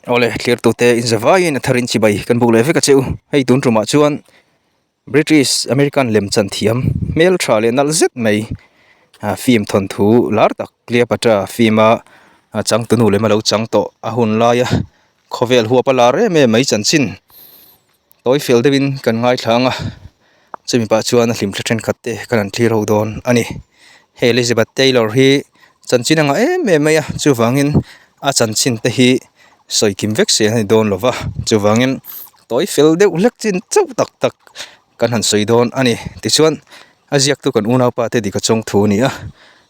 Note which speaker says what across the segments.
Speaker 1: Awle thlirtute inzavaiin a tharin chibai kan buk leh vek a che u. Hei tun tumah chuan British American lemchan thiam hmel tha leh nalh zet mai ah film thawnthu lar tak Cleopatra film a changtunu lem a lo chang tawh a hun laia khawvel huap a lar em em mai chanchin. Tawi fel deuhin kan ngaithla ang a, chumi pah chuan a hlimthla thenkhat te kan han thlir ho dawn a ni. Hei Elizabeth Taylor hi chanchin a ngah em em mai a, chuvangin a chanchin te hi sawi kim vek se a ni dawn lo va, chuvangin tawi fel deuh hlek chin chauh tak tak kan han sawi dawn a ni. Tichuan a ziaktu kan unaupa te dik a chawng thu a ni a,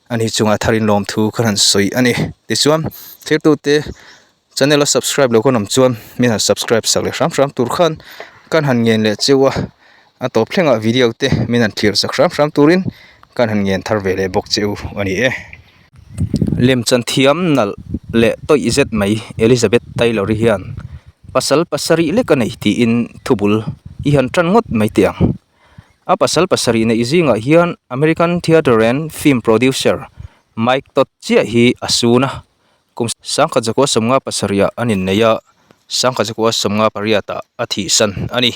Speaker 1: ani chungah tharin lawmthu kan han sawi a ni. Tichuan thirtute. Channel a subscribe lo kan awm chuan min han subscribe sak leh hram hram tur khan kan han ngen leh cheu a, a tawp thlengah video te min han thlir sak hram hram turin kan han ngen thar ve leh bawk cheu a ni e. Lemchan thiam nalh leh tawih zet mai Elizabeth Taylor-i hian pasal pasarih lek a nei tiin thubul i han tan ngawt mai teh ang. A pasal pasarih neih zingah hian American theatre and film producer Mike Todd chiah hi a sun a. Kum sangkhat zakua sawmnga pasarihah an innei a, sangkhat zakua sawmnga pariatah a thihsan a ni.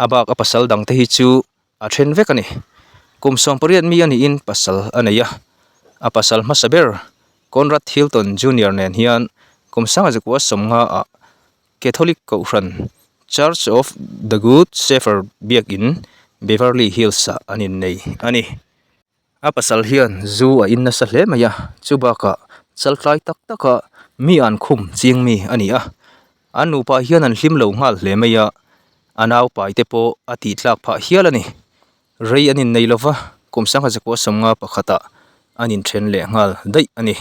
Speaker 1: A bak a pasal dangte hi chu a then vek a ni. Kum sawmpariat mi a niin pasal a nei a, a pasal hmasa ber Conrad Hilton Junior nen hian kum sangkhat zakua sawmnga ah Catholic Kohhran Church of the Good Shepherd biakin Beverly Hills ah an innei a ni. A pasal hian zu a in nasa hle mai a, chu bakah chaltlai tak taka mi an khum ching mi a ni a. An nupa hian an hlim lo nghal hle mai a, a naupai te pawh a tih tlak phah hial a ni. Rei an innei lova, kum sangha zakua sawmnga pakhatah an inthen leh nghal daih a ni.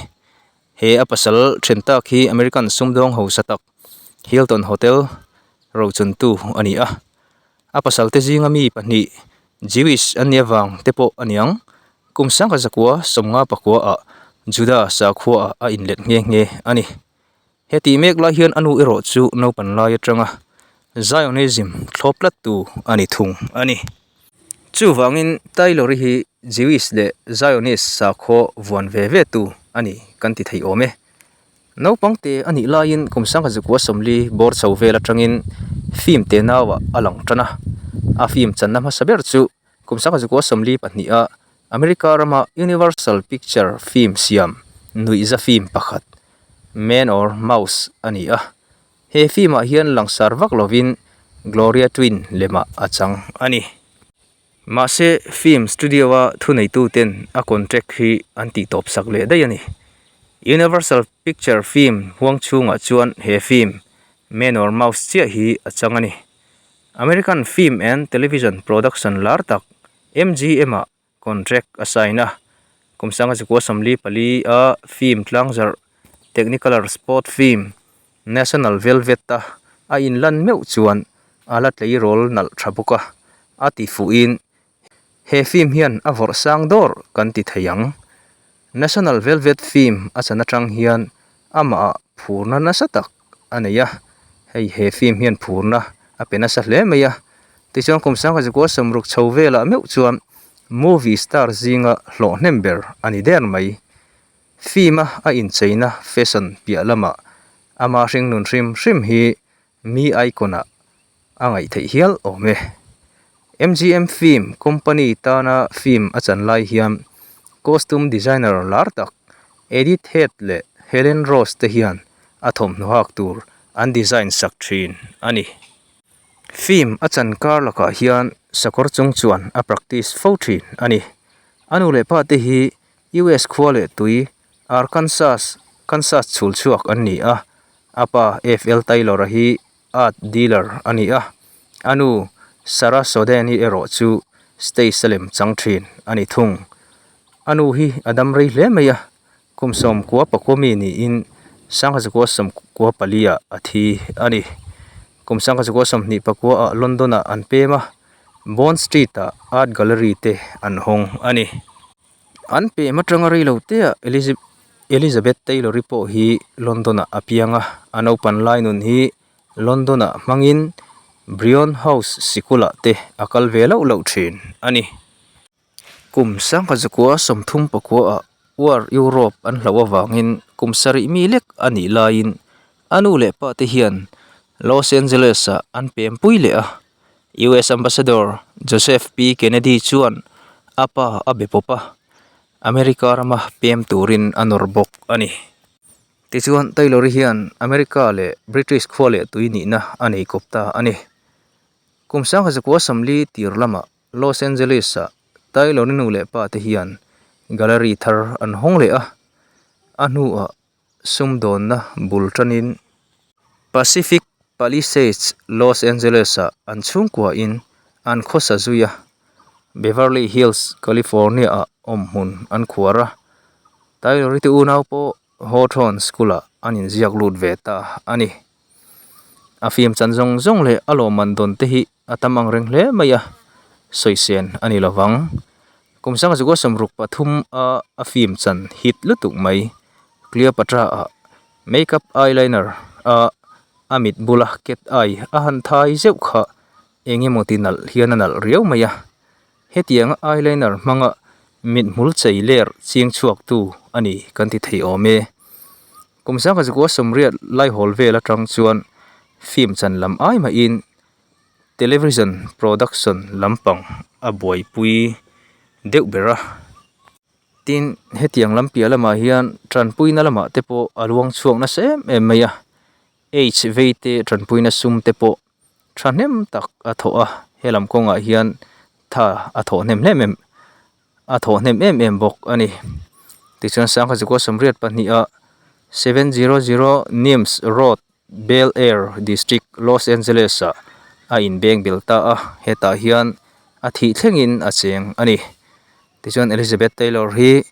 Speaker 1: He a pasal then tak hi American sumdawng hausa tak Hilton Hotel rochuntu a ni a. A pasal te zinga mi pahnih Jewish an nih avang te pawh a niang. Kum sangha zakua sawmnga pakua ah Juda sakhua ah a inlet nghe nghe a ni. Hetih mek lai hian a nu erawh chu naupan lai atanga Zionism thlawp tlat tu a ni thung a ni. Chuvangin Taylor-i hi Jewish leh Zionist sakhaw vuan ve ve tu a ni kan ti thei awm e. Naupang te a nih laiin kum sangha zukua sawmli bawr chho vel atangin film te nauah a lang tan a. A film channa hmasa ber chu kum sangha zukua sawmli pahniha America rama Universal Picture film siam nuihza film pakhat Man or Mouse a ni a. He film ah hian langsar vak lovin Gloria Twin lemah a chang a ni. Mahse, film studio-a thuneituten a contract hi an tihtawp sak leh daih a ni. Universal Picture film huang chhungah chuan he film, Man or Mouse chiah hi a chang a ni. American film and television production lar tak MGM-ah contract a sign a, kum sanga zikua 44 a film tlangzarh Technicolor sport film National Velvet-a a inlan meuh chuan a la tleirawl nalh tha bawk a, a ti fuhin he film hian a vawrh sang dawr kan ti thei ang. National Velvet film a chan atang hian amah ah phurna nasa tak a nei a, hei he film hian phurna a pe nasa hle mai a. Tichuan kum sangha zakua sawmruk chho velah meuh chuan movie star zinga hlawh hnem ber a ni der mai. Film a a incheina fashion piah lamah ama hringnun hrim hrim hi mi icon ah a ngaih theih hial awm e. MGM film company tana film a chan lai hian costume designer lar tak Edith Head leh Helen Rose te hian a thawmhnaw hak tur an design sak thin a ni. Film a chan kar lakah hian sakawr chung chuan a practice fo thin a ni. A nu leh pa te hi US khua leh tui Arkansas, Kansas chhul chhuak an ni a, a pa FL Taylor-a hi art dealer a ni a, a nu Sarah Soden-i erawh chu stage a lem chang thin a ni thung. A nu hi a dam rei hle mai a, kum sawmkua pakua mi niin sangha zakua sawmkua pali-ah a thi a ni. Kum sangha zakua sawmhnih pakua-ah London-ah an pem a, Bond Street-ah art gallery te an hawng a ni. An pem atanga rei lo te ah Elizabeth Taylor-i pawh hi London ah a piang a, a naupan lai nun hi London ah hmangin Brion House sikul ah te a kal ve loh loh thin a ni. Kum sangha zakua 34 ah War Europe an hlauh avangin kum sarih mi lek a nih laiin A nu leh pa te hian Los Angeles-ah an pempui leh a, US Ambassador Joseph P. Kennedy chuan a pa a be pawp a, America rama pem turin a nawr bawk a ni. Tichuan, Taylor-i hian America leh British khua leh tui nihna a nei kawp ta a ni. Kum sangha zakua sawmli tir lamah Los Angeles-ah Taylor-i nu leh pa te hian gallery thar an hawng leh a, a hnuah sumdawnna bul tanin Pacific Palisades, Los Angeles-ah an chhungkuain an khawsa zui a, Beverly Hills, California-ah awmhmun an khuar a. Taylor-i te unau pawh Hawthorne School-ah an inziak lut ve ta a ni. A film chan zawng zawng leh a lawmman dawn te hi a tam ang reng hle mai a, sawisen a ni lovang. Kum sangzukua 63 a a film chan hit lutuk mai Cleopatra-ah Makeup eyeliner a a mit bula cat eye a han thai zeuh kha eng emaw ti nalh hian a nalh riau mai a. Hetianga eyeliner hmanga mithmul chei ler ching chhuaktu a ni kan ti thei awm e. Kum sangkazukua 80 laihawl vel atang chuan film chan lam ai mahin television production lampang a buaipui deuh ber a. Tin, hetiang lam piah lamah hian tanpuina lamah te pawh a luang chhuak nasa em em mai a, Aids vei te tanpuina sum te pawh thahnem tak a thawh a, helam kawngah hian tha a thawh hnem hlem em a thawh hnem em em bawk a ni. Tichuan sangha zukua 82 ah 700 Nims Road Bel Air District, Los Angeles ah a inbeng bel ta a, hetah hian a thih thlengin a cheng a ni. Tichuan Elizabeth Taylor hi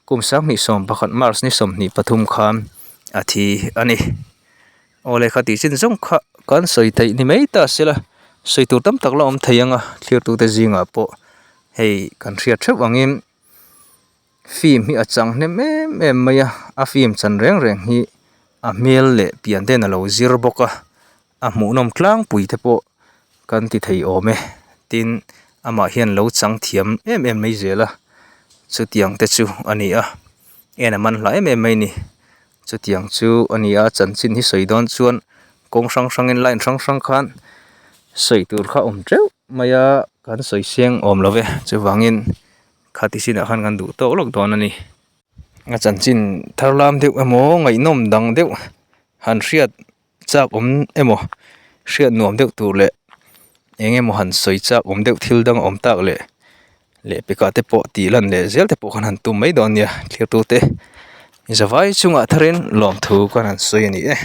Speaker 1: kum 2011 March ni 23 khan a thi a ni. Aw lehkha tih chin zawng kha kan sawi theih ni mai ta se la, sawi tur tam tak la awm thei ang a, thlirtute zingah pawh hei kan hriat theuh angin Film hi a chang hnem em em mai a, a film chan reng reng hi a hmel leh pian ten a lo zir bawk a, a hmuhnawm tlangpui te pawh kan ti thei awm e, tin amah hian lo chang thiam em em mai zel a, chutiang te chu a ni a, en a man hla em em mai a ni, chutiang chu a ni a, chanchin hi sawi dawn chuan kawng hrang hrangin line hrang hrang khan sawi tur kha a awm teuh mai a, kan sawi seng awm lo ve chuvangin. Khati sinah khan kan duh tawk lawk dawn a ni. A chanchin thar lam deuh emaw ngaihnawm dang deuh han hriat chak awm emaw hriat nuam deuh tur leh eng emaw han sawi chak awm deuh thil dang a awm tak leh leh pekah te pawh tih lan leh zel te pawh khan han tum mai dawn nia thlir tute zavai chungah tharin lawmthu kan han sawi a ni e.